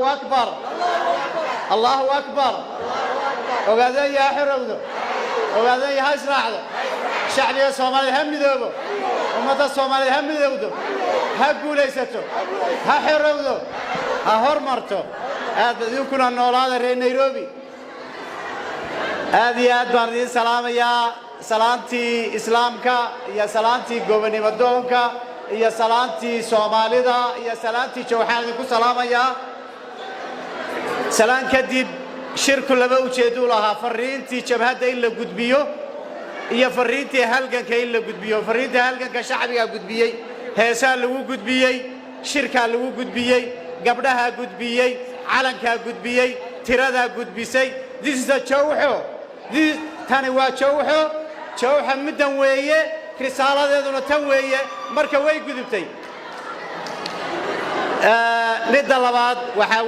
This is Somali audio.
Akbar, Allahu akbar. Ogaadeen ha xorowdo, Ogaadeen ha israacdo, shacbiga Soomaaliya ha midoobo, ummadda Soomaaliya ha midowdo, ha guulaysato, ha xorowdo, ha hormarto. Aad idinkuna noolaada. Reer Nairobi, aad iyo aad baan idiin salaamayaa, salaantii Islaamka iyo salaantii gobonimo doonka iyo salaantii Soomaalida iyo salaantii Jawxaan idinku salaamayaa. Salaan kadib, shirku laba ujeedduu lahaa: farriintii jabhadda in la gudbiyo iyo farriintii halganka in la gudbiyo. Farriintii halganka shacbigaa gudbiyey, heesaa lagu gudbiyey, shirkaa lagu gudbiyey, gabdhahaa gudbiyey, calankaa gudbiyey, tiradaa gudbisay. This is a Jawxo. Tani waa Jawxo. Jawxa middan weeye, risaaladeeduna tan weeye. Marka way gudubtay. Midda labaad waxaa